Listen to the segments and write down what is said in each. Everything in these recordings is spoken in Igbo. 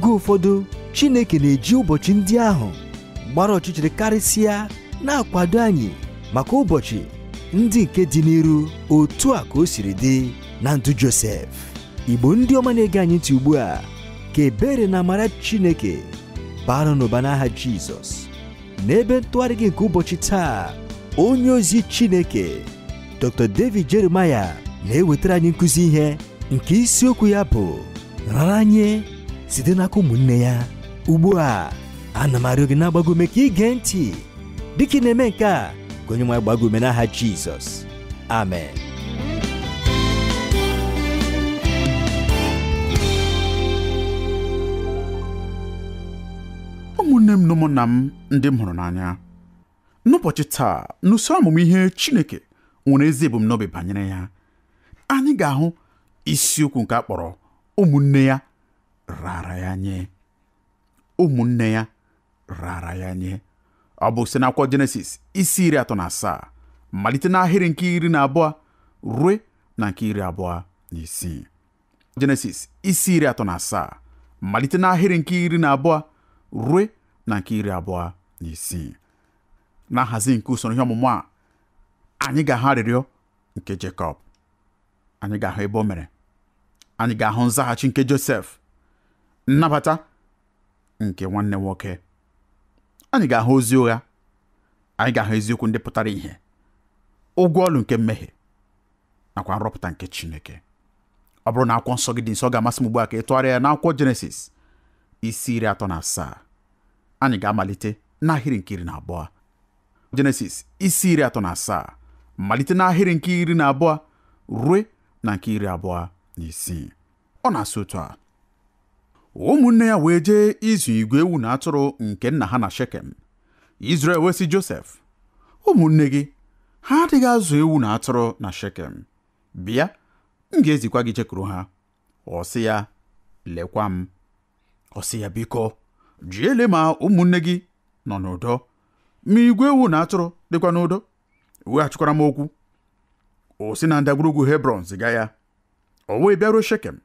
Oge ụfọdụ Chineke na-eji ụbọchị ndị ahụ gbara ọchịchịrị karịsịa na-akwado anyị maka ụbọchị ndị nke dị n'iru. Otu a ka o siri dị na ndụ Josef. Igbo ndị ọma na-ege anyị ntị ugbu a, ka ebere na amara Chineke bara n'ụba n'aha Jizọs. N'ebe ntụgharị gị nke ụbọchị taa, onye ozi Chineke Dr. David Jeremiah na-ewetara anyị nkụzi ihe nke isiokwu ya bụ nraranye site n'aka ụmụnne ya. Ugbu a, ana m arịọ gị na-agbago ume ka ige ntị dịka ị na-eme nke a, ka onye nwe gbago ume n'aha Jizọs. Amen. Ụmụnne m na ụmụnna m ndị m hụrụ n'anya, n'ụbọchị taa n'usoro ọmụmụ ihe Chineke nwere ezi ebumnobi banyere ya, anyị ga-ahụ isiokwu nke a kpọrọ ụmụnne ya rara ya nye. Ụmụnne ya rara ya nye. Ọ bụ site n'akwụkwọ Jenesis isi 37 malite n'ahịrị nke 12 ruo na nke 26. Jenesis isi 37 malite n'ahịrị nke 12 ruo na nke 26. Na nhazi nke usoro ihe ọmụmụ a, anyị ga-ahụ arịrịọ nke Jekọb, anyị ga-ahụ ebe o mere, anyị ga-ahụ nzaghachi nke Josef, nnabata nke nwanne nwoke, anyị ga-ahụ ozi ụgha, anyị ga-ahụ eziokwu ndị pụtara ìhè, ụgwọ ọlụ nke mmehie nakwa nrọpụta nke Chineke. Ọ bụrụ na akwụkwọ nsọ gị dị nsọ, ọ ga-amasị m ugbu a ka ị tụgharịa ya n'akwụkwọ Jenesis isi 37. Anyị ga-amalite n'ahịrị nke 12. Jenesis isi 37 malite n'ahịrị nke 12 ruo na nke 26. Ọ na-asị otu a: ụmụnne ya wee jee ịzụ igwe ewu na atụrụ nke nna ha na Shekem. Izrel wee sị Josef, ụmụnne gị ha adịghị azụ ewu na atụrụ na Shekem? Bịa, m ga-ezikwa gị jekwuru ha. Ọ sị ya, lekwa m. Ọ sị ya, biko jee ele ma ụmụnne gị nọ n'udo, ma igwe ewu na atụrụ dịkwa n'udo. Weghachikwara m okwu. O si na ndagwurugwu Hebron ziga ya. O wee bịaruo Shekem.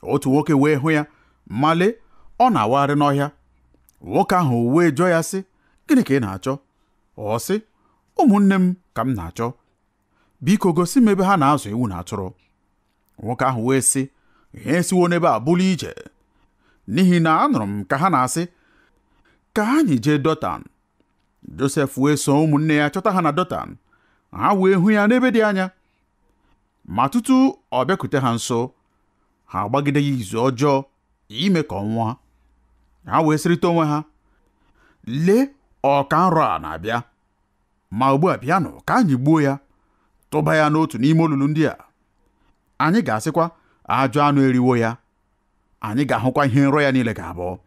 Otu nwoke wee hụ ya, ma lee, ọ na-awagharị n'ọhịa. Nwoke ahụ wee jụọ ya sị, gịnị ka ị na-achọ? Ọ sị, ụmụnne m ka m na-achọ. Biko gosi m ebe ha na-azụ ewu na atụrụ. Nwoke ahụ wee sị, ha esiwo n'ebe a bụlụ ije, n'ihi na anụrụ m ka ha na-asị, ka anyị jee Dọtan. Josef wee so ụmụnne ya chọta ha na Dọtan. Ha wee hụ ya n'ebe dị anya, ma tutu ọ bịakwute ha nso, ha agbagide ya izu ọjọọ ime ka ọ nwụọ. Ha wee sịrịta onwe ha, lee, ọka nrọ a na-abịa, ma ugbu a bịanụ ka anyị gbuo ya, tụba ya n'otu n'ime olulu ndị a. Anyị ga-asịkwa, ajọ anụ eriwo ya. Anyị ga-ahụkwa ihe nrọ ya niile ga-abụ.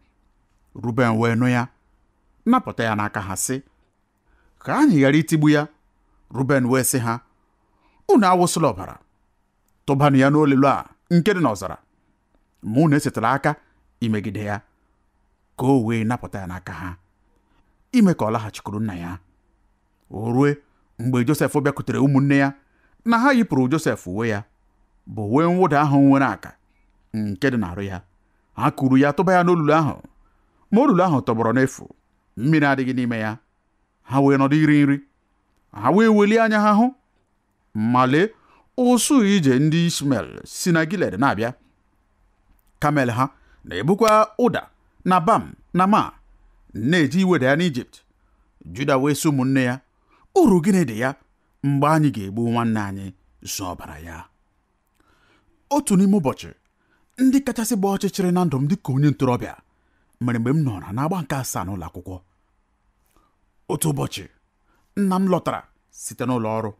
Ruben wee nụ ya, napụta ya n'aka ha sị, ka anyị ghara itigbu ya. Ruben wee sị ha, unu awụsịla ọbara, tụbanụ ya n'olulu a nke dị n'ọzara, ma unu esetara aka imegide ya, ka o wee napụta ya n'aka ha, ime ka ọ laghachikwuru nna ya. O rue mgbe Josef bịakwutere ụmụnne ya na ha yipụrụ Josef uwe ya, bụ uwe mwụda ahụ nwere aka nke dị n'arụ ya. Ha kuru ya tụba ya n'olulu ahụ, ma olulu ahụ tọgbọrọ n'efu, mmiri adịghị n'ime ya. Ha wee nọdụ iri nri. Ha wee welie anya ha hụ, ma lee, ụsụ ije ndị Ishmel si na Gilead na-abịa. Kamel ha na-ebukwa ụda na bam na ma na-eji iweda ya n'Ijipt. Juda wee sị ụmụnne ya, uru gịnị dị ya mgbe anyị ga-egbu nwanne anyị zụọ ọbara ya? Otu n'ime ụbọchị ndị kachasị gba ọchịchịrị na ndụ m dịka onye ntorobịa mere mgbe m nọrọ n'agba nke 7 n'ụlọ akwụkwọ. Otu ụbọchị, nna m lọtara site n'ụlọ ọrụ,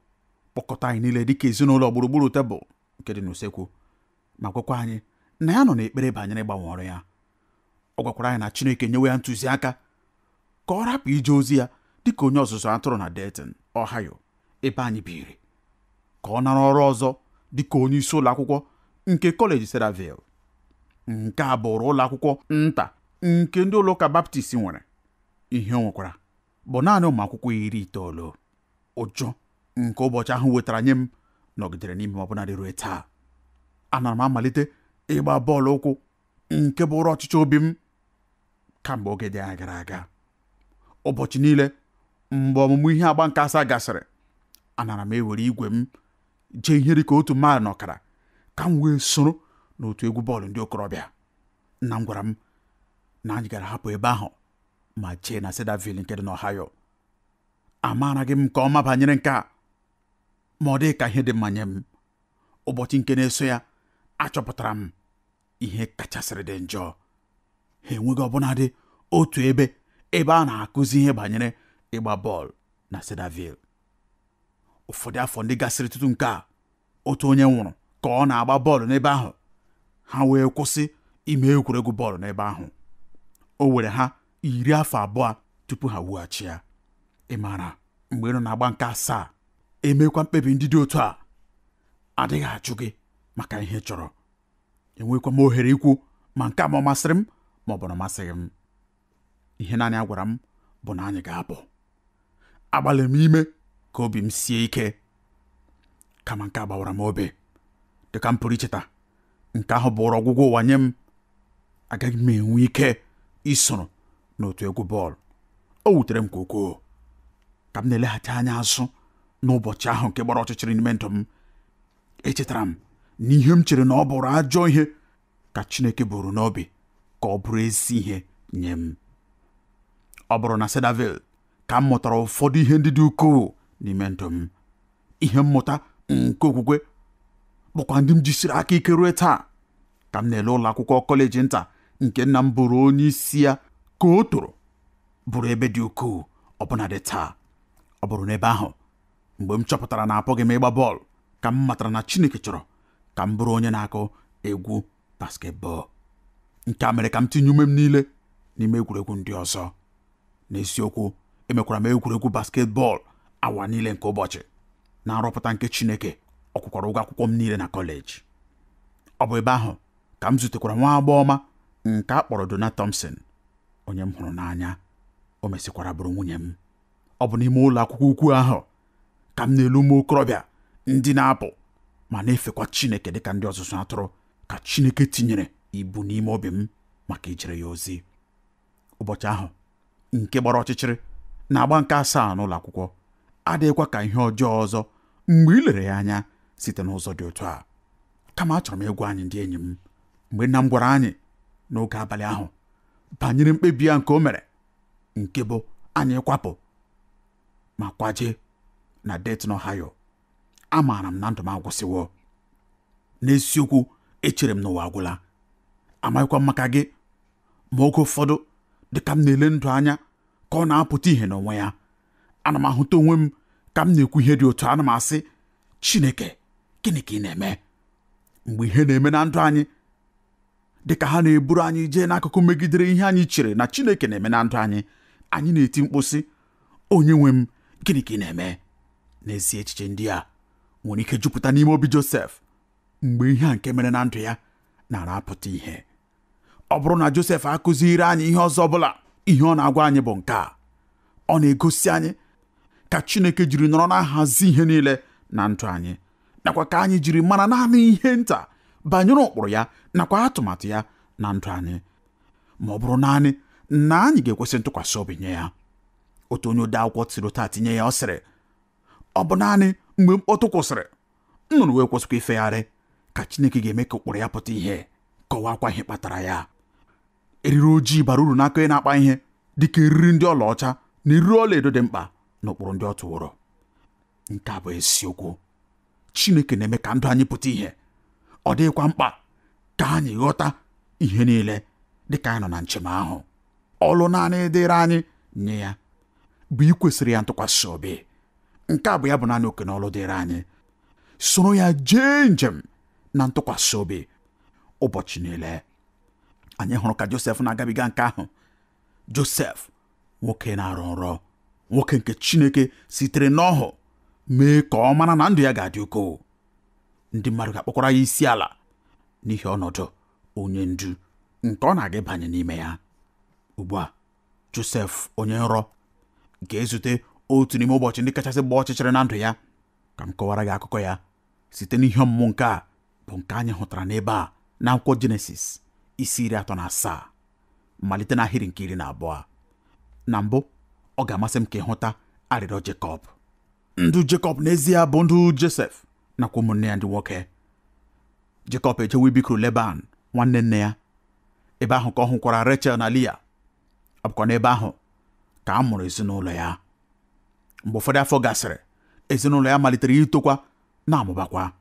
kpọkọta anyị niile dịka ezinụlọ gburugburu tebụl nke dị n'usekwu, ma gwakwa anyị na ya nọ n'ekpere banyere ịgbanwe ọrụ ya. Ọ gwakwara anyị na Chineke nyewe ya ntụziaka ka ọ rapụ ije ozi ya dịka onye ọzụzụ atụrụ na Dayton, Ohio, ebe anyị biri, ka ọ nara ọrụ ọzọ dịka onye isi ụlọ akwụkwọ nke kọleji Cedarville. Nke a bụrụ ụlọ akwụkwọ nta nke ndị ụlọ ụka Baptist nwere. Ihe o nwekwara bụ naanị ụmụ akwụkwọ 90. Ụjọ nke ụbọchị ahụ wetara nye m nọgidere n'ime m ọbụnadị ruo taa. Ana m amalite ịgba bọọlụ ụkwụ nke bụrụ ọchịchọ obi m kamgbe oge dị anya gara aga. Ụbọchị niile mgbe ọmụmụ ihe agba nke asaa gasịrị, anara m ewere igwe m jee ihe dị ka 1.5 maịlụ ka m wee soro n'otu egwu bọọlụ ndị okorobịa. Nna m gwara m na anyị gara hapụ ebe ahụ ma jee na Cedarville nke dị n'Ohio. Amaraghị m nke ọma banyere nke a, ma ọ dịghị ka ihe dị mma nye m. Ụbọchị nke na-eso ya, achọpụtara m ihe kachasịrị dị njọ. Ha enweghị ọbụnadị otu ebe a na-akụzi ihe banyere ịgba bọọlụ na Cedarville. Ụfọdụ afọ ndị gasịrị tutu nke a, otu onye nwụrụ ka ọ na-agba bọọlụ n'ebe ahụ. Ha wee kwụsị ime egwuregwu bọọlụ n'ebe ahụ. O were ha 20 afọ tupu ha wughachi ya. Ị maara, mgbe ị nọ na-agba nke asaa, emekwa mkpebi ndị dị otu a, adịghị ajụ gị maka ihe chọrọ. Enwekwa m ohere ikwu ma nke a ma ọ masịrị m ma ọ bụ na ọ masịghị m. Ihe naanị a gwara m bụ na anyị ga-apụ. Agbalịrị m ime ka obi m sie ike, kama nke a gbawara m obi. Dịka m pụrụ icheta, nke ahụ bụrụ ọgwụgwụ ụwa nye m. Agaghị m enwe ike isoro n'otu egwu bọọlụ. O wutere m nke ukwuu. Ka m na-eleghachi anya azụ n'ụbọchị ahụ nke gbara ọchịchịrị n'ime ndụ m, echetara m na ihe m chere na ọ bụrụ ajọ ihe ka Chineke buru n'obi ka ọ bụrụ ezi ihe nye m. Ọ bụrụ na Cedarville ka m mụtara ụfọdụ ihe ndị dị ukwuu n'ime ndụ m. Ihe mmụta nke okwukwe bụkwa ndị m jisiri aka ike ruo taa. Ka m na-ele ụlọ akwụkwọ kọleji nta nke nna m bụrụ onye isi ya ka o toro bụrụ ebe dị ukwuu ọbụnadị taa. Ọ bụrụ n'ebe ahụ mgbe m chọpụtara na apụghị m ịgba bọọlụ, ka m matara na Chineke chọrọ ka m bụrụ onye na-akụ egwu basketbọọlụ. Nke a mere ka m tinye ume m niile n'ime egwuregwu ndị ọzọ. N'eziokwu, emekwara m egwuregwu basketbọọlụ awa niile nke ụbọchị. Na nrọpụta nke Chineke, ọ kwụkwara ụgwọ akwụkwọ m niile na kọleji. Ọ bụ ebe ahụ ka m zutekwara nwa agbọghọ ọma nke a kpọrọ Donna Thompson, onye m hụrụ n'anya. O mesịkwara bụrụ nwunye m. Ọ bụ n'ime ụlọ akwụkwọ ukwu ahụ ka m na-elu ụmụ okorobịa ndị na-apụ ma na-efekwa Chineke dịka ndị ọzụzụ atụrụ ka Chineke tinyere ibu n'ime obi m maka ijere ya ozi. Ụbọchị ahụ nke gbara ọchịchịrị na-agba nke asaa n'ụlọ akwụkwọ adịghịkwa ka ihe ọjọọ ọzọ mgbe ị lere ya anya site n'ụzọ dị otu a. Kama achọrọ m ịgwa anyị ndị enyi m, mgbe nna m gwara anyị n'oge abalị ahụ banyere mkpebi ya nke o mere, nke bụ anyị kwapụ ma kwaje na Dayton, Ohio, amaara m na ndụ m agwụsịwo. N'eziokwu, echere m n'ụwa agwụla. Amaghịkwa m maka gị, ma oge ụfọdụ dịka m na-ele ndụ anya ka ọ na-apụta ìhè n'onwe ya, ana m ahụta onwe m ka m na-ekwu ihe dị otu. Ana m asị, Chineke, gịnị ka ị na-eme? Mgbe ihe na-eme na ndụ anyị dịka ha na-eburu anyị jee n'akụkụ megidere ihe anyị chere na Chineke na-eme na ndụ anyị, anyị na-eti mkpu sị, onye nwe m, gịnị ka ị na-eme? N'ezie, echiche ndị a nwere ike jupụta n'ime obi Josef mgbe ihe a nke mere na ndụ ya nara apụta ihe. Ọ bụrụ na Josef akụziri anyị ihe ọzọ ọbụla, ihe ọ na-agwa anyị bụ nke a. Ọ na-egosi anyị ka Chineke jiri nọrọ na-ahazi ihe niile na ndụ anyị, nakwa ka anyị jiri mara naanị ihe nta banyere ụkpụrụ ya nakwa atụmatụ ya na ndụ anyị, ma ọ bụrụ naanị na anyị ga-ekwesị ntụkwasị obi nye ya. Otu onye ode akwụkwọ tiri taa tinye ya, ọ sịrị, ọ bụ naanị mgbe mkpọtụ kwụsịrị, nnụnụ wee kwụsịkwa ifegharị, ka Chineke ga-eme ka ụkpụrụ ya pụta ihe, kọwaakwa ihe kpatara ya. Eriri ojii bara uru n'aka onye na-akpa ihe, dịka eriri ndị ọlaọcha na eriri ọlaedo dị mkpa n'ụkpụrụ ndị ọ tụworo. Nke a bụ eziokwu. Chineke na-eme ka ndụ anyị pụta ihe. Ọ dịghịkwa mkpa ka anyị ghọta ihe niile dịka anyị nọ na njem ahụ. Ọlụ naanị dịrị anyị nye ya bụ ikwesịrị ya ntụkwasị obi. Nke a bụ ya bụ naanị oke na ọlụ dịrị anyị. Soro ya jee njem na ntụkwasị obi ụbọchị niile. Anyị hụrụ ka Josef na-agabiga nke ahụ. Josef, nwoke na-arọ nrọ, nwoke nke Chineke sitere n'ọhụ mee ka ọ mara na ndụ ya ga-adị ukwuu. Ndị mmadụ ga-akpọkwara ya isi ala n'ihi ọnọdụ onye ndu nke ọ na-aga ịbanye n'ime ya. Ugbu a, Josef onye nrọ ga-ezute otu n'ime ụbọchị ndị kachasị gbaa ọchịchịrị na ndụ ya. Ka m kọwara gị akụkọ ya site n'ihe ọmụmụ nke a bụ nke anyị hụtara n'ebe a na akwụkwọ Jenesis isi 37 malite n'ahịrị nke 12. Na mbụ, ọ ga-amasị m ka ị hụta arịrịọ Jekọb. Ndụ Jekọb n'ezie bụ ndụ Josef nakwa ụmụnne ya ndị nwoke. Jekọb ejewe ibikuru Leban nwanne nne ya. Ebe ahụ ka ọ hụkwara Rechel na Lia. Ọ bụkwa n'ebe ahụ ka a mụrụ ezinụlọ ya. Mgbe ụfọdụ afọ gasịrị, ezinụlọ ya malitere itokwa na-amụbakwa.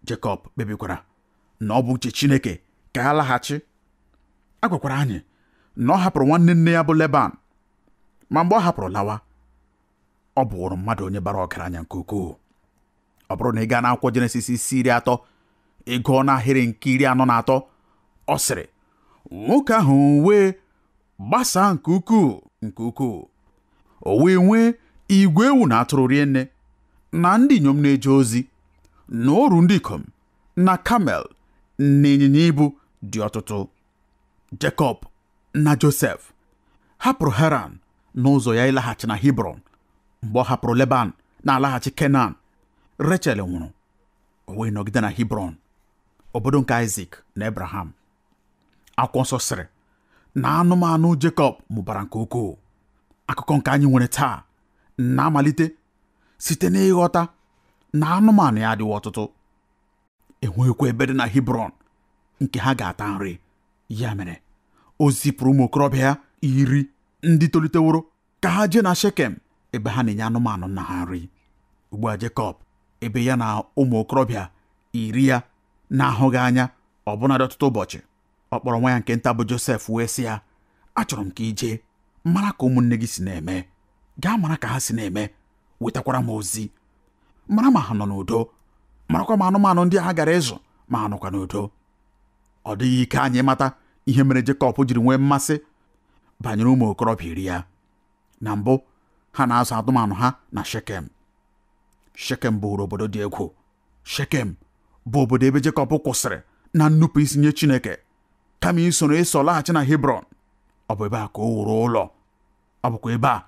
Jekọb kpebikwara na ọ bụ uche Chineke ka ya laghachi. A gwakwara anyị na ọ hapụrụ nwanne nne ya bụ Leban, ma mgbe ọ hapụrụ lawa, ọ bụrụ mmadụ onye bara ọgaranya nke ukwuu. Ọ bụrụ na ị gaa n'akwụkwọ Jenesis isi 30, ị gụọ n'ahịrị nke 43, ọ sịrị, nwoke ahụ wee gbasaa nke ukwuu nke ukwuu, o wee nwee igwe ewu na atụrụ rie nne, na ndị inyom na-eje ozi, na oru ndị ikom, na kamel, na ịnyịnya ibu dị ọtụtụ. Jekọb na Josef hapụrụ Haran n'ụzọ ya ịlaghachi na Hebron. Mgbe ọ hapụrụ Leban na-alaghachi Kenan, Rechel nwụrụ, o wee nọgide na Hebron, obodo nke Isaac na Abraham. Akwụkwọ nsọ sịrị na anụmanụ Jekọb mụbara nke ukwuu. Akụkọ nke anyị nwere taa na-amalite site n'ịghọta na anụmanụ ya adịghị ọtụtụ. Enweghịkwa ebe dị na Hebron nke ha ga-ata nri. Ya mere, o zipụrụ ụmụ okorobịa ya 10 ndị toliteworo ka ha jee na Shekem ebe ha na-enye anụmanụ nna ha nri. Ugbu a Jekọb, ebe ya na ụmụ okorobịa 10 ya na-ahụghị anya ọbụnadị ọtụtụ ụbọchị, ọ kpọrọ nwa ya nke nta bụ Josef wee sị ya, achọrọ m ka ị jee mara ka ụmụnne gị si na-eme, gaa mara ka ha si na-eme, wetakwara m ozi, mara ma ha nọ n'udo, marakwa ma anụmanụ ndị ha gara ịzụ ma ha nọkwa n'udo. Ọ dịghị ike anyị mata ihe mere Jekọb jiri nwee mmasị banyere ụmụ okorobịa 10 ya. Na mbụ, ha na-azụ anụmanụ ha na Shekem. Shekem bụrụ obodo dị egwu. Shekem bụ obodo ebe Jekọb kwụsịrị na nnupụ isi nye Chineke. Kama isoro ịsọ laghachi na Hebron, ọ bụ ebe a ka o wuru ụlọ. Ọ bụkwa ebe a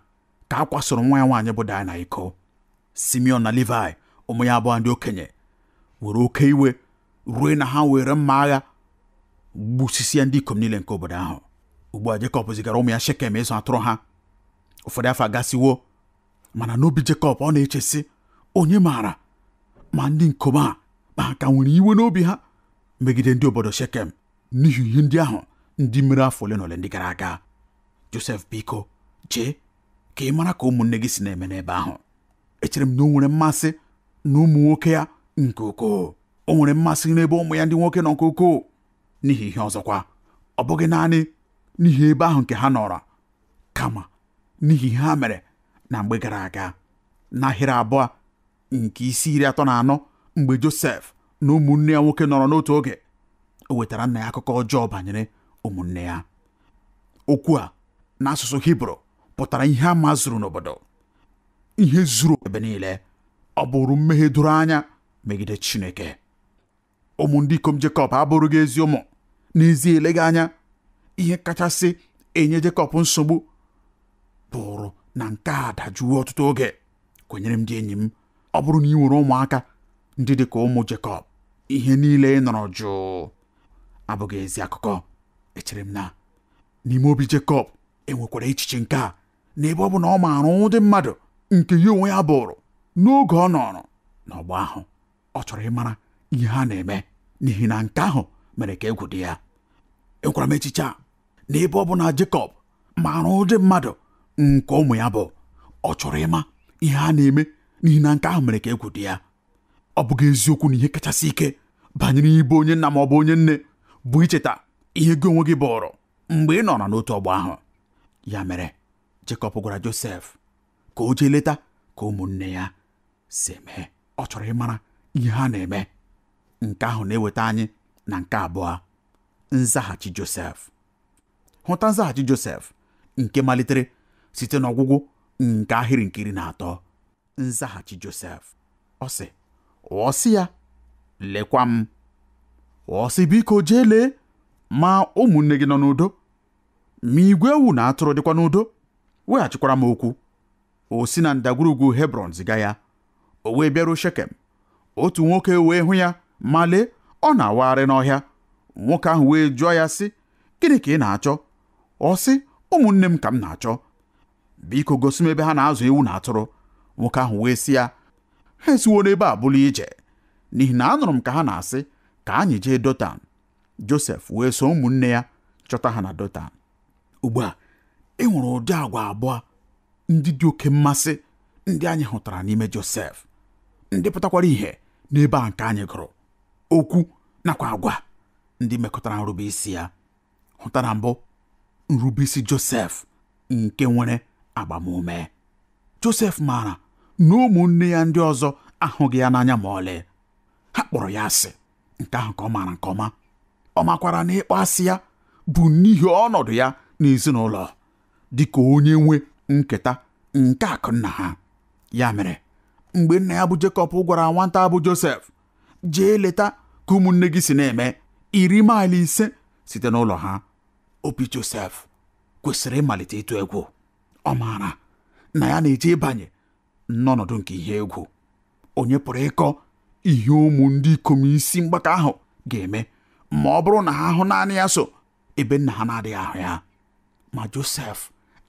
ka a kwasoro nwa ya nwaanyị bụ Daịna iko. Simeon na Livai, ụmụ ya abụọ ndị okenye, were oke iwe rue na ha were mma agha gbusisia ndị ikom niile nke obodo ahụ. Ugbu a Jekọb zigara ụmụ ya Shekem ịzụ atụrụ ha. Ụfọdụ afọ agasiwo, mana n'obi Jekọb ọ na-echesi, onye maara ma ndị ikom a ma ha ka nwere iwe n'obi ha megide ndị obodo Shekem n'ihi ihe ndị ahụ ndị mere afọ ole na ole ndị gara aga. Josef, biko jee ka ị mara ka ụmụnne gị si na-eme n'ebe ahụ. Echere m na o nwere mmasị na ụmụ nwoke ya nke ukwuu. O nwere mmasị n'ebe ụmụ ya ndị nwoke nọ nke ukwuu. N'ihi ihe ọzọkwa, ọ bụghị naanị n'ihi ebe ahụ nke ha nọrọ, kama n'ihi ihe ha mere na mgbe gara aga. N'ahịrị 2 nke isi 34, mgbe Josef na ụmụnne ya nwoke nọrọ n'otu oge, o wetara nna ya akụkọ ọjọọ banyere ụmụnne ya. Okwu a n'asụsụ Hibru pụtara ihe ama zuru n'obodo, ihe zuru ebe niile. Ọ bụrụ mmehie doro anya megide Chineke. Ụmụ ndị ikom Jekọb abụrụghị ezi ụmụ. N'ezie, eleghị anya, ihe kachasị enye Jekọb nsogbu bụrụ na nke a dajuo ọtụtụ oge. Kwenyere m ndị enyi m, ọ bụrụ na ị nwere ụmụaka ndị dị ka ụmụ Jekọb, ihe niile ị nọrọ jụụ abụghị ezi akụkọ. Echere m na n'ime obi Jekọb enwekwara echiche nke a, na ebe ọ bụ na ọ maara ụdị mmadụ nke ya onwe ya bụrụ n'oge ọ nọrọ n'ọgbọ ahụ, ọ chọrọ ịmara ihe ha na-eme, n'ihi na nke ahụ mere ka egwu dị ya. Enwekwara m echiche a na ebe ọ bụ na Jekọb maara ụdị mmadụ nke ụmụ ya bụ, ọ chọrọ ịma ihe ha na-eme, n'ihi na nke ahụ mere ka egwu dị ya. Ọ bụghị eziokwu na ihe kachasị ike banyere ịbụ onye nna ma ọ bụ onye nne bụ icheta ihe gị onwe gị bụrụ mgbe ị nọrọ n'otu ọgbọ ahụ. Ya mere, Jekọb gwara Josef ka o jee leta ka ụmụnne ya si eme. Ọ chọrọ ịmara ihe ha na-eme. Nke ahụ na-eweta anyị na nke abụọ, nzaghachi Josef. Hụta nzaghachi Josef nke malitere site n'ọgwụgwụ nke ahịrị nke 13. Nzaghachi Josef, ọ sị, ọ sị ya, lekwa m. Ọ sị, biko jee lee ma ụmụnne gị nọ n'udo, ma igwe ewu na atụrụ dịkwa n'udo. Weghachikwara m okwu. O si na ndagwurugwu Hebron ziga ya. O wee bịaruo Shekem. Otu nwoke wee hụ ya, ma lee, ọ na-awagharị n'ọhịa. Nwoke ahụ wee jụọ ya sị, gịnị ka ị na-achọ? Ọ sị, ụmụnne m ka m na-achọ. Biko gosi m ebe ha na-azụ ewu na atụrụ. Nwoke ahụ wee sị ya, ha esiwo n'ebe a bụla ije, n'ihi na anụrụ m ka ha na-asị ka anyị jee Dotan. Josef wee so ụmụnne ya chọta ha na Dotan. Ugbu a e nwere ụdị agwa abụọ ndị dị oke mmasị ndị anyị hụtara n'ime Josef, ndị pụtakwara ihe n'ebe a nke anyị gụrụ, okwu nakwa agwa ndị mekọtara nrube isi ya. Hụta na mbụ nrube isi Josef nke nwere agbamume. Josef maara na ụmụnne ya ndị ọzọ ahụghị ya n'anya ma ọlị. Ha kpọrọ ya asị, nke ahụ ka ọ maara nke ọma. Ọ makwara na ịkpọ asị ya bụ n'ihi ọnọdụ ya n'ezinụlọ dịka onye nwe nketa nke akụ nna ha. Ya mere mgbe nna ya bụ Jekọb gwara nwata bụ Josef, jee leta ka ụmụnne gị si na-eme 50 maịlụ site n'ụlọ ha, obi Josef kwesịrị ịmalite ịtụ egwu. Ọ maara na ya na-eje ịbanye n'ọnọdụ nke ihe egwu. Onye pụrụ ịkọ ihe ụmụ ndị ikom isi mgbaka ahụ ga-eme ma ọ bụrụ na ha hụ naanị ya so ebe nna ha na-adịghị ahụ ya? Ma Josef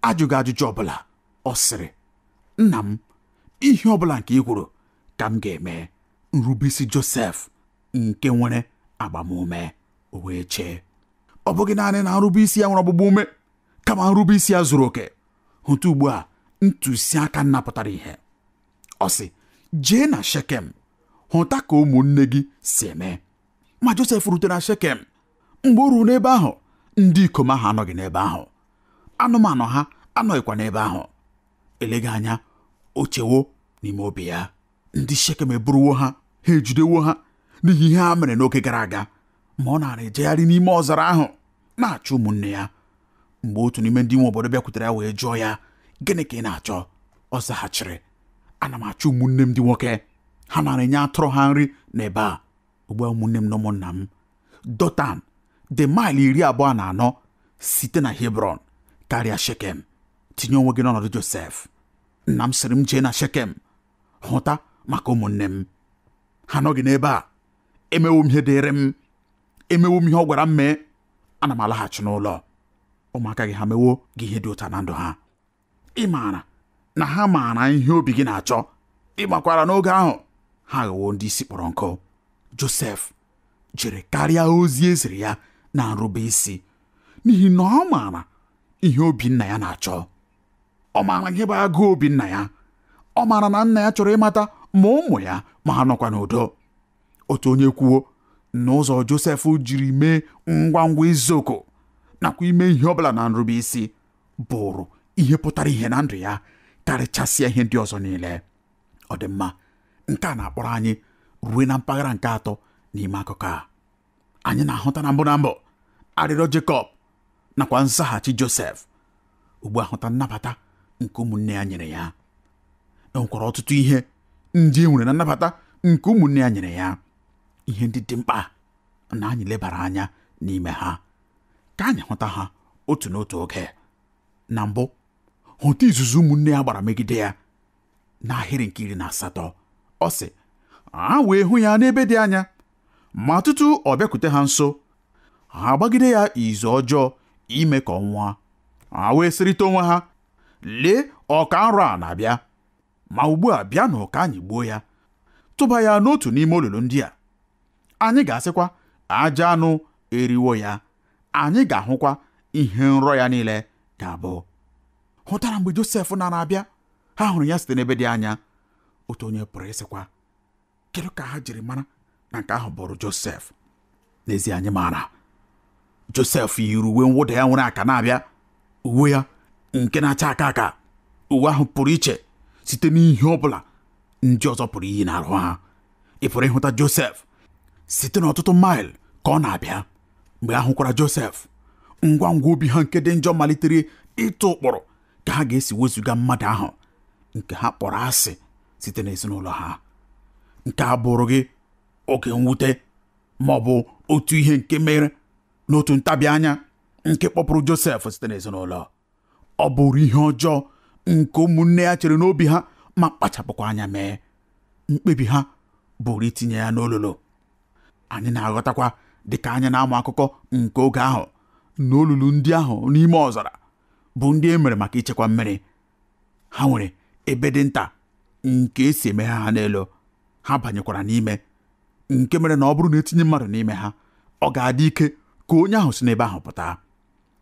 ajụghị ajụjụ ọbụla. Ọ sịrị, nna m, ihe ọbụla nke ị kwuru ka m ga-eme. Nrubeisi Josef nke nwere agbamume. O wee chee, ọ bụghị naanị na nrubeisi ya nwere ọgbụgba ume, kama nrubeisi ya zuru oke. Hụta ugbu a ntụziaka nna pụtara ihe. Ọ sị, jee na Shekem hụta ka ụmụnne gị si eme. Ma Josef rutere na Shekem. Mgbe o ruru n'ebe ahụ, ndị ikom ahụ anọghị n'ebe ahụ, anụmanụ ha anọghịkwa n'ebe ahụ. Eleghị anya o chewo n'ime obi ya, ndị Shekem eburuwo ha, ha ejidewo ha n'ihi ihe ha mere n'oge gara aga. Ma ọ nara ejegharị n'ime ọzara ahụ na-achọ ụmụnne ya. Mgbe otu n'ime ndị nwe obodo bịakwutere ya wee jụọ ya, gịnị ka ị na-achọ? Ọ zaghachiri, ana m achọ ụmụnne m ndị nwoke. Ha nara enye atụrụ ha nri n'ebe a. Ugbu a ụmụnne m na ụmụnna m, Dotan dị maịlụ 24 site na Hebron karịa Shekem. Tinye onwe gị n'ọnọdụ Josef. Nna m sịrị m jee na Shekem hụta maka ụmụnne m. Ha nọghị n'ebe a. Emewo m ihe dịịrị m, emewo m ihe ọ gwara m mee. Ana m alaghachi n'ụlọ. Ụmụaka gị ha mewo gị ihe dị ụta na ndụ ha. Ị maara na ha maara ihe obi gị na-achọ. Ị makwara n'oge ahụ ha aghọwo ndị isi kpọrọ nkụ. Josef jere karịa ozi eziri ya na nrube isi, n'ihi na ọ maara ihe obi nna ya na-achọ. Ọ maara ihe bụ agụụ obi nna ya. Ọ maara na nna ya chọrọ ịmata ma ụmụ ya ma ha nọkwa n'udo. Otu onye kwuo na ụzọ Josef jiri mee ngwa ngwa izuoku nakwa ime ihe ọbụla na nrube isi bụrụ ihe pụtara ihe na ndụ ya karịchasịa ihe ndị ọzọ niile. Ọ dị mma, nke a na-akpọrọ anyị ruo na mpaghara nke atọ n'ime akụkọ a. Anyị na-ahụta na mbụ arịrịọ Jekọb nakwa nzaghachi Josef. Ugbu a hụta nnabata nke ụmụnne ya nyere ya. E nwekwara ọtụtụ ihe ndị e nwere na nnabata nke ụmụnne ya nyere ya, ihe ndị dị mkpa na anyị lebara anya n'ime ha. Ka anyị hụta ha otu n'otu oge. Na mbụ, hụta izuzu ụmụnne ya gbara megide ya. N'ahịrị nke 18, ọ sị, ha wee hụ ya n'ebe dị anya, ma tutu ọ bịakwute ha nso, ha gbagide ya izu ọjọọ ime ka ọ nwụọ. Ha wee sịrịta onwe ha, lee ọka nrọ a na-abịa, ma ugbu a bịanụ ka anyị gbuo ya, tụba ya n'otu n'ime olulu ndị a. Anyị ga-asịkwa, aja anụ eriwo ya, anyị ga-ahụkwa ihe nrọ ya niile ga-abụ. Hụtara mgbe Josef na-abịa, ha hụrụ ya site n'ebe dị anya. Otu onye pụrụ ịsịkwa, kedu ka ha jiri mara na nke ahụ bụrụ Josef? N'ezie anyị maara Josef yiri uwe mwụda ya nwere aka na-abịa, uwe ya nke na-acha aka aka. Uwe ahụ pụrụ iche site n'ihe ọ bụla ndị ọzọ pụrụ iyi n'arụ ha. Ị pụrụ ịhụta Josef site n'ọtụtụ maịl ka ọ na-abịa. Mgbe a hụkwara Josef, ngwa ngwa obi ha nke dị njọ malitere ịtụ ụkpụrụ ka ha ga-esi wezụga mmadụ ahụ nke ha kpọrọ asị site n'ezinụlọ ha. Nke a bụrụ gị oge mwute ma ọ bụ otu ihe nke mere n'otu ntabi anya nke kpọpụrụ Josef site n'ezinụlọ. Ọ bụrụ ihe ọjọọ nke ụmụnne ya chere n'obi ha ma kpachapụkwa anya mee. Mkpebi ha bụrụ itinye ya n'olulu. Anyị na-aghọtakwa Dịka anyị na-amụ akụkọ nke oge ahụ na olulu ndị ahụ n'ime ọzara bụ ndị e mere maka ichekwa mmiri, ha nwere ebe dị nta nke esi emeghe ha n'elu. Ha banyekwara n'ime, nke mere na ọ bụrụ na etinye mmadụ n'ime ha, ọ ga-adị ike ka onye ahụ si n'ebe ahụ pụta.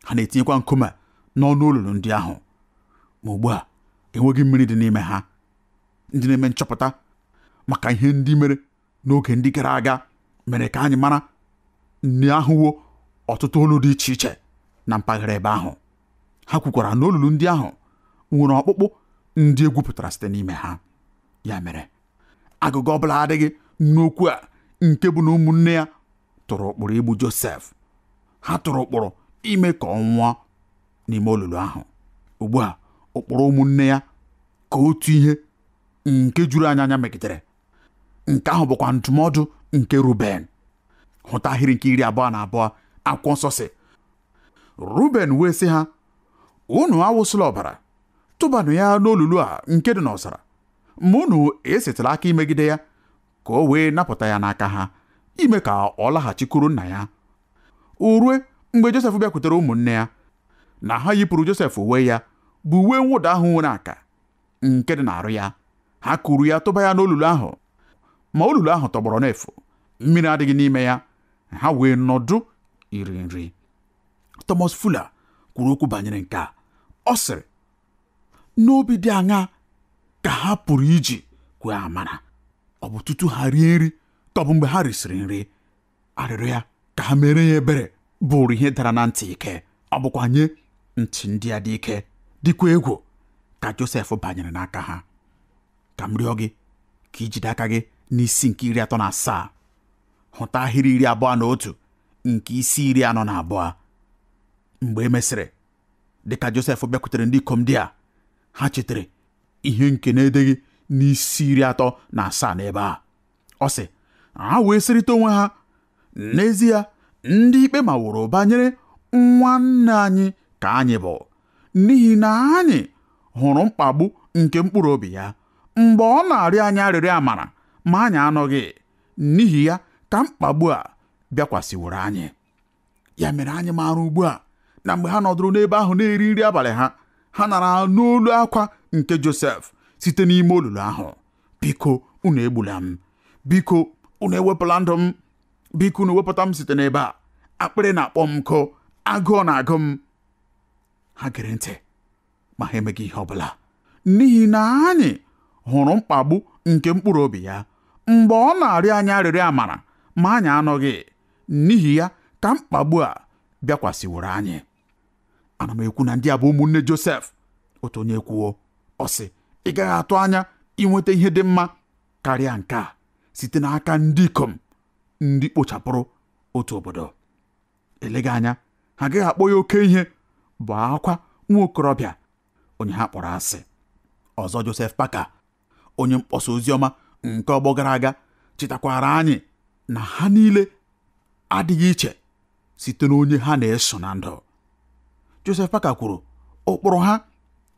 Ha na-etinyekwa nkume n'ọnụ olulu ndị ahụ, ma ugbu a enweghị mmiri dị n'ime ha. Ndị na-eme nchọpụta maka ihe ndị mere n'oge ndị gara aga mere ka anyị mara na ahụwo ọtụtụ olu dị iche iche na mpaghara ebe ahụ. Ha kwukwara na olulu ndị ahụ nwere ọkpụkpụ ndị egwupụtara site n'ime ha. Ya mere agụgụ ọbụla adịghị n'okwu a nke bụ na ụmụnne ya tụrụ ụkpụrụ igbu Josef. Ha tụrụ ụkpụrụ ime ka ọ nwụọ n'ime olulu ahụ. Ugbu a ụkpụrụ ụmụnne ya ka otu ihe nke juru anya anya megidere. Nke ahụ bụkwa ndụmọdụ nke Ruben. Hụta ahịrị nke 22 akwụkwọ nsọ sị, Ruben wee sị ha, unu awụsịla ọbara, tụbanụ ya n'olulu a nke dị n'ọzara, ma unu esetela aka imegide ya, ka o wee napụta ya n'aka ha, ime ka ọ laghachikwuru nna ya. O rue mgbe Josef bịakwutere ụmụnne ya, na ha yipụrụ Josef uwe ya, bụ uwe mwụda ahụ nwere aka nke dị n'arụ ya. Ha kuru ya tụba ya n'olulu ahụ, ma olulu ahụ tọgbọrọ n'efu, mmiri adịghị n'ime ya. Ha wee nọdụ iri nri. Thomas Fuller kwuru okwu banyere nke a. Ọ sịrị, n'obi dị aṅaa ka ha pụrụ iji kwee amara? Ọ bụ tutu ha rie nri ka ọ bụ mgbe ha risịrị nri? Arịrịọ ya ka ha mere ya ebere bụrụ ihe dara na ntị ike. Ọ bụkwa nye ntị ndị a dị ike dịkwa egwu ka Josef banyere n'aka ha. Ka m rịọ gị ka ijide aka gị n'isi nke 37, hụta ahịrị 21 nke isi 42. Mgbe e mesịrị, dịka Josef bịakwutere ndị ikom ndị a, ha chetara ihe nke na-edeghị n'isi 37 n'ebe a. Ọ sị, ha wee sịrịta onwe ha, n'ezie ndị ikpe maworo banyere nwanne anyị ka anyị bụ, n'ihi na anyị hụrụ mkpagbu nke mkpụrụ obi ya mgbe ọ na-arịọ anyị arịrịọ amara, ma anyị anọghị, n'ihi ya ka mkpagbu a bịakwasịworo anyị. Ya mere anyị maara ugbu a na mgbe ha nọdụrụ n'ebe ahụ na-eri nri abalị ha, ha nara n'olu akwa nke Josef site n'ime olulu ahụ. Biko unu egbula m, biko unu ewepụla ndụ m, biko unu wepụta m site n'ebe a, akpịrị na-akpọ m nkụ, agụụ na-agụ m. Ha gere ntị ma ha emeghị ihe ọbụla, n'ihi na anyị hụrụ mkpagbu nke mkpụrụ obi ya mgbe ọ na-arịọ anyị arịrịọ amara, ma anyị anọghị, n'ihi ya ka mkpagbu a bịakwasịworo anyị. Ana m ekwu na ndị a bụ ụmụnne Josef. Otu onye kwuo, ọ sị, ị gaghị atụ anya inweta ihe dị mma karịa nke a site n'aka ndị ikom ndị kpochapụrụ otu obodo. Eleghị anya ha agaghị akpọ ya oke ihe, bụ akwa nwa okorobịa onye ha kpọrọ asị. Ọzọ, Joseph Parker, onye mkpọsa oziọma nke ọgbọ gara aga, chetakwara anyị na ha niile adịghị iche site n'onye ha na-eso na ndụ. Joseph Parker kwuru ụkpụrụ ha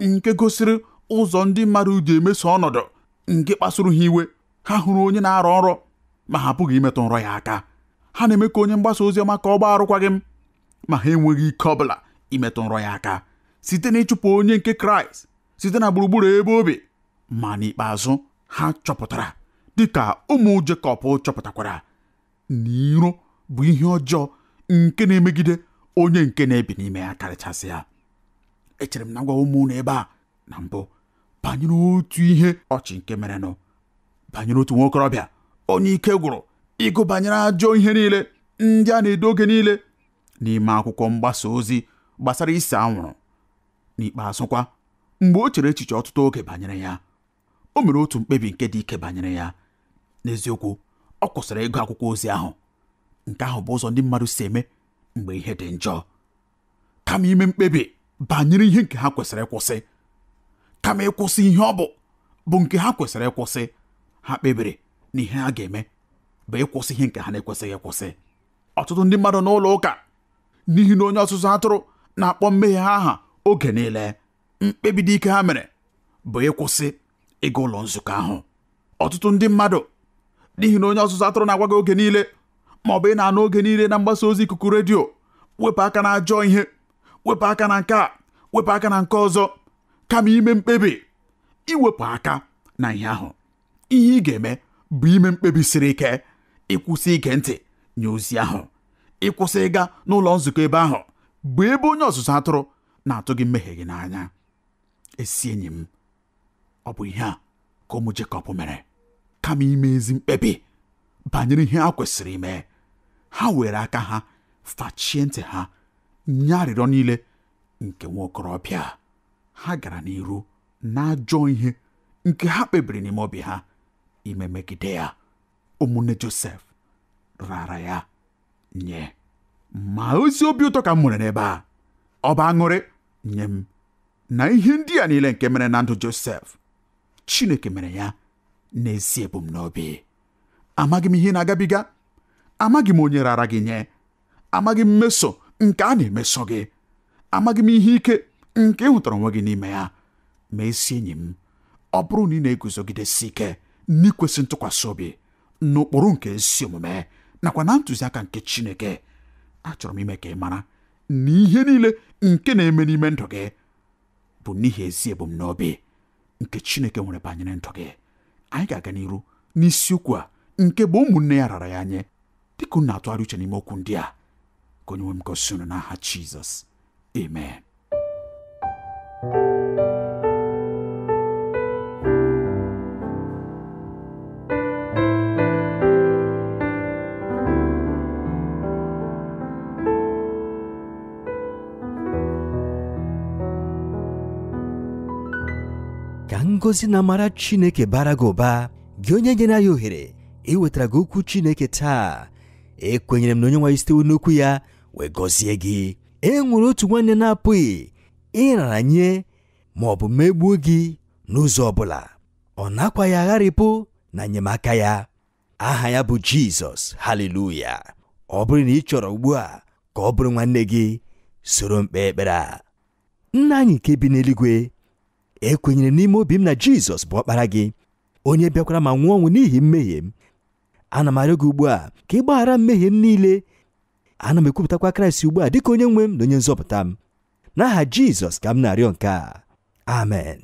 nke gosiri ụzọ ndị mmadụ ji emeso ọnọdụ nke kpasuru ha iwe. Ha hụrụ onye na-arọ nrọ ma ha apụghị imetụ nrọ ya aka. Ha na-eme ka onye mgbasa oziọma ka ọ gbaa arụkwaghị m, ma ha enweghị ike ọbụla imetụ nrọ ya aka site n'ịchụpụ onye nke Kraịst site na gburugburu ebe obi. Ma n'ikpeazụ ha chọpụtara, dịka ụmụ Jekọb chọpụtakwara, na iro bụ ihe ọjọọ nke na-emegide onye nke na-ebi n'ime ya karịchasị ya. Echere m na ngwa ụmụ unu ebe a na mbụ banyere otu ihe ọchị nke merenụ, banyere otu nwokorobịa onye ike gwụrụ ịgụ banyere ajọ ihe niile ndị a na-edo oge niile n'ime akwụkwọ mgbasa ozi gbasara ise anwụrụ. N'ikpeazụ kwa, mgbe o chere echiche ọtụtụ oge banyere ya, o mere otu mkpebi nke dị ike banyere ya. N'eziokwu, ọ kwụsịrị ịgụ akwụkwọ ozi ahụ. Nke ahụ bụ ụzọ ndị mmadụ si eme mgbe ihe dị njọ. Kama ime mkpebi banyere ihe nke ha kwesịrị ịkwụsị, kama ịkwụsị ihe ọ bụ nke ha kwesịrị ịkwụsị, ha kpebiri na ihe ha ga-eme bụ ịkwụsị ihe nke ha na-ekwesịghị ịkwụsị. Ọtụtụ ndị mmadụ n'ụlọ ụka, n'ihi na onye ọzụzụ atụrụ na-akpọ mmehie ha aha oge niile, mkpebi dị ike ha mere bụ ịkwụsị ịga ụlọ nzukọ ahụ. Ọtụtụ ndị mmadụ, n'ihi na onye ọzụzụ atụrụ na-agwa gị oge niile Ma ọ bụ ị na-anụ oge niile na mgbasa ozi ikuku redio, wepụ aka na ajọ ihe, wepụ aka na nke a, wepụ aka na nke ọzọ. Kama ime mkpebi iwepụ aka na ihe ahụ, ihe ị ga-eme bụ ime mkpebi siri ike ịkwụsị ige ntị nye ozi ahụ, ịkwụsị ịga n'ụlọ nzukọ ebe ahụ bụ ebe onye ọzụzụ atụrụ na-atụ gị mmehie gị n'anya. Esi enyi m, ọ bụ ihe a ka ụmụ Jekọb mere. Kama ime ezi mkpebi banyere ihe ha kwesịrị ime, ha were aka ha fachie ntị ha nye arịrịọ niile nke nwa okorobịa. Ha gara n'iru n'ajọ ihe nke ha kpebiri n'ime obi ha ime megide ya. Ụmụnne Josef rara ya nye. Ma ozi obi ụtọ ka m nwere n'ebe a, ọ bụ aṅụrị nye m na ihe ndị a niile nke mere na ndụ Josef, Chineke mere ya n'ezi ebumnobi. Amaghị m ihe na-agabiga, amaghị m onye rara gị nye, amaghị m mmeso nke a na-emeso gị, amaghị m ihe ike nke ị hụtara onwe gị n'ime ya. Ma ezi enyi m, ọ bụrụ na ị na-eguzogidesi ike n'ikwesị ntụkwasị obi n'ụkpụrụ nke ezi omume nakwa na ntụziaka nke Chineke, achọrọ m ime ka ị mara na ihe niile nke na-eme n'ime ndụ gị bụ n'ihi ezi ebumnobi nke Chineke nwere banyere ndụ gị. Anyị ga-aga n'iru n'isiokwu a nke bụ ụmụnne ya rara ya nye. Dịka unu na-atụgharị uche n'ime okwu ndị a, ka onye nwe m gosi unu n'aha Jizọs, amen. Ka ngọzi na amara Chineke bara gị ụba, gị onye nyere anyị ohere iwetara gị okwu Chineke taa. Ekwenyere m na onye nwe anyị sitewo n'okwu ya wee gọzie gị. E nwere otu nwanne na-apụghị ịrara nye ma ọ bụ megbuo gị n'ụzọ ọbụla. Ọ nakwa ya agharịpụ na enyemaka ya. Aha ya bụ Jizọs. Haleluya! Ọ bụrụ na ị chọrọ ugbu a ka ọ bụrụ nwanne gị, soro m kpee ekpere a. Nna anyị nke bi n'eluigwe, ekwenyere n'ime obi m na Jizọs bụ ọkpara gị, onye bịakwara ma nwụọ ọnwụ n'ihi mmehie m. Ana m arịọ gị ugbu a ka ị gbaghara mmehie m niile. Ana m ekwupụtakwa Kraịst ugbu a dịka onye nwe m na onye nzọpụta m. N'aha Jizọs ka m na-arịọ nke a, amen.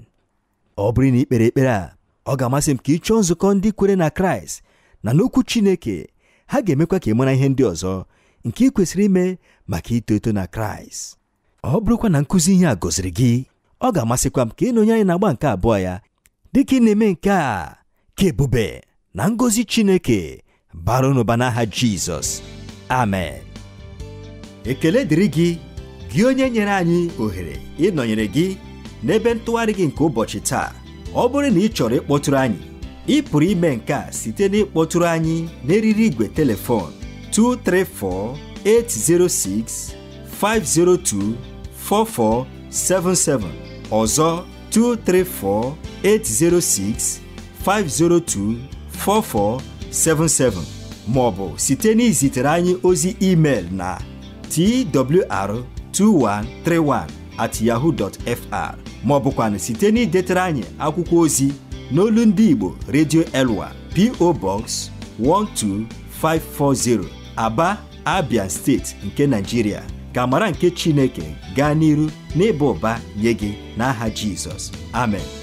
Ọ bụrụ na ị kpere ekpere a, ọ ga-amasị m ka ị chọọ nzukọ ndị kwere na Kraịst na n'okwu Chineke. Ha ga-emekwa ka ị mara ihe ndị ọzọ nke ị kwesịrị ime maka ito eto na Kraịst. Ọ bụrụkwa na nkụzi ihe a gọziri gị, ọ ga-amasịkwa m ka ị nọnye anyị na-agba nke abụọ ya. Dịka ị na-eme nke a, ka ebube na ngọzi Chineke bara unu ụba n'aha Jizọs, amen. Ekele dịrị gị, gị onye nyere anyị ohere ịnọnyere gị n'ebe ntụgharị gị nke ụbọchị taa. Ọ bụrụ na ị chọrọ ịkpọtụrụ anyị, ị pụrụ ime nke a site n'ịkpọtụrụ anyị n'eriri igwe telefon 234 806 502 4477. Ọzọ 234 806 502 4477, ma ọ bụ site n'izitere anyị ozi email na twr2131@yahoo.fr, ma ọ bụkwanụ site n'idetere anyị akwụkwọ ozi n'olu ndị Igbo Radio Elwa, P.O. Box 12540, Aba, Abia Steeti nke Nigeria. Ka amara nke Chineke gaa n'iru n'ịba ụba nye gị n'aha Jizọs, amen.